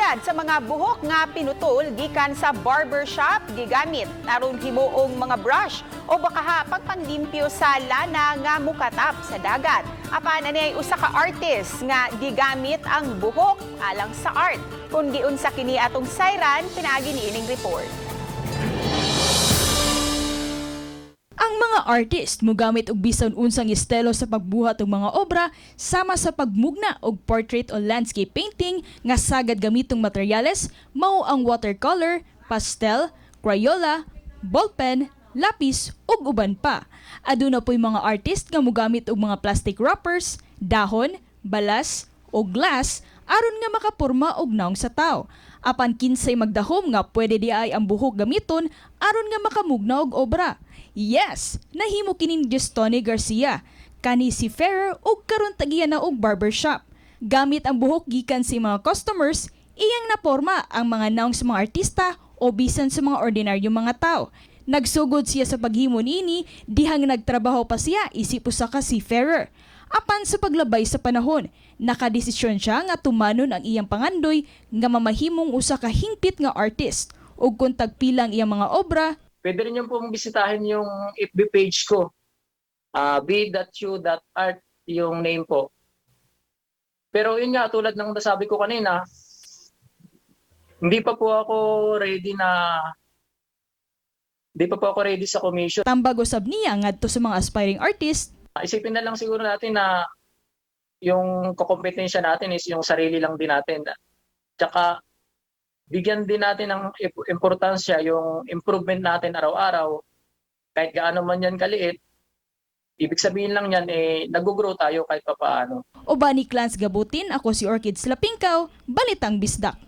Sagad sa mga buhok nga pinutol gikan sa barbershop gigamit aron himuong mga brush o bakaha pagpanglimpyo sa lana nga mukatap sa dagat. Apan ani ay usa ka artist nga gigamit ang buhok alang sa art. Kung giunsa kini atong sayran pinaagi niining report. Ang mga artist mogamit og bisan unsang estilo sa pagbuhat og mga obra, sama sa pagmugna og portrait o landscape painting, nga sagad gamitong materyales mao ang watercolor, pastel, crayola, ballpen, lapis ug uban pa. Aduna poy mga artist nga mogamit og mga plastic wrappers, dahon, balas o glass aron nga makapurma og naong sa tao. Apan kinsay magdahom nga pwede diay ang buhok gamiton aron nga makamugna og obra? Yes, nahimo kini ni Tony Garcia. Kani si Ferrer og karon tag-iya na og barbershop. Gamit ang buhok gikan sa mga customers, iyang naporma ang mga naong sa mga artista o bisan sa mga ordinaryong mga tao. Nagsugod siya sa paghimo niini dihang nagtrabaho pa siya isip usa ka seafarer. Apan sa paglabay sa panahon, nakadesisyon siya nga tumanon ang iyang pangandoy nga mamahimong usa ka hingpit nga artist, ug kung tagpilang iyang mga obra. Pwede rin yung pong bisitahin yung FB page ko. B.u.art yung name po. Pero yun nga, tulad ng nasabi ko kanina, hindi pa po ako ready sa commission. Tambag usab niya ngadto sa mga aspiring artist. Isipin na lang siguro natin na yung kukompetensya natin is yung sarili lang din natin. Tsaka bigyan din natin ng importansya yung improvement natin araw-araw. Kahit gaano man yan kaliit, ibig sabihin lang yan eh nag-grow tayo kahit papaano. Uban ni Clans Gabutin, ako si Orchid Slapingkaw, Balitang Bisdak.